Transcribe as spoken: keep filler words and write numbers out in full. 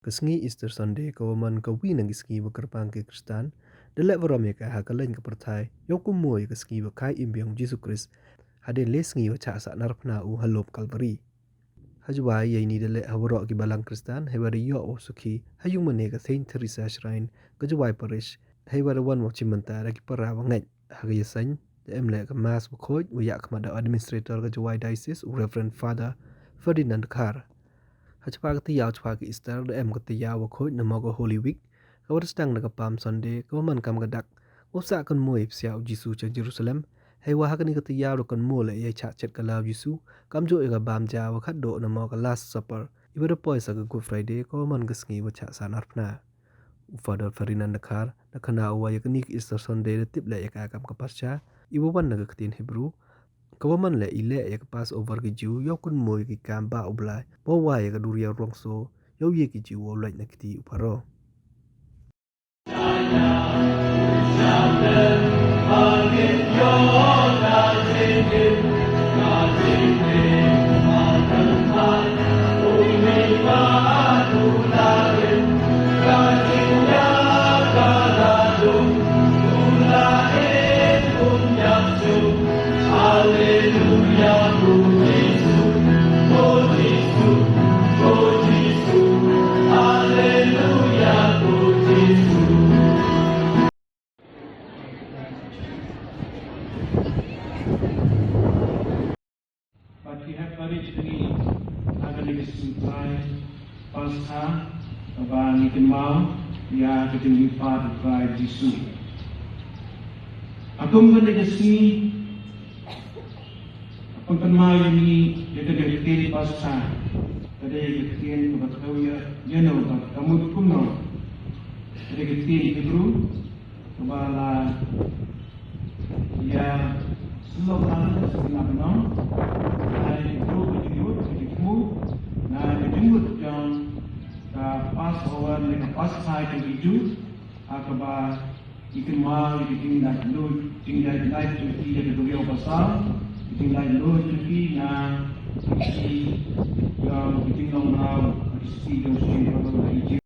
Ka sngi Easter Sunday ka wa man ka wi na ki sngi wa kyrpang ki Khristan, da leh warom ya ka ha ka leng ka pyrthai, yow kynmoo ya ka sngi wa khai im biang u Jisu Khrist, hadien le sngi wa chah sah narphna u ha lop Calvary. Ha Jowai ya ini da leh ha waroh ki balang Khristan, heiwa da yoh wow sukhi ha yung mane ka Saint Teresa Shrine, ka Jowai Parish, heiwa da wan wow chimbynta da ki para wa ngeit. Ha ka yasain da em leh ka Mass wa khooid wa yakhmat da u Administrator ka Jowai Diocese, u Reverend Father Ferdinand Dkhar. Ha chapha ka tayaaw chapha ka Easter da em ka tayaaw wa khooid namo ka Holy Week, ka wa da sdang da ka Palm Sunday, ka wa man kam ka dak wow sah kynmoo ya i psiah u Jisu cha Jerusalem. Heiwa ha kani ka tayaaw da kynmoo leh ya i chah chet kylla u Jisu, kamjooh ya ka baam ja wa khatduh namo ka Last Supper, iwa da poi sa ka Good Friday, ka wa man ka sngi wa chah sah narphna. U Father Ferdinand Dkhar da khana u wa ya kani ka Easter Sunday da tip leh ya ka kam ka Pascha, iwa wan na ka ktien Hebrew, ka wa man leh i leh ya ka Passover ki Jiw, yow kynmoo ya ki kam bah u Blai, wow wai ya ka duriaw rongso, yow ya ki Jiw wow lait na kti u Pharaoh. Bad ki hep bari chini ha kani ka sngi Trai Paskha, kaba ngi kynmaw ya ka jingim pat u Trai Jisu. Akum kani ka sngi, akum kynmaw ya ngi ya ka ktien Paskha, ka dei ka ktien kaba thaw ya, ya no, ka mut kumno, ka dei ka ktien Hebrew, kaba la ya syllok ha ka sngi Nong, na i bru ka jingmut, ka jingmut, na ka jingmut jong ka Passover, ne ka Paskha jong ki Jiw, ha kaba i kynmaw ya ka jinglait luid, jinglait luid jong ki ya ka duriaw basal, ka jinglait luid jong ki na ki, ya ka jinglong mraw, ki jong ki Jiw.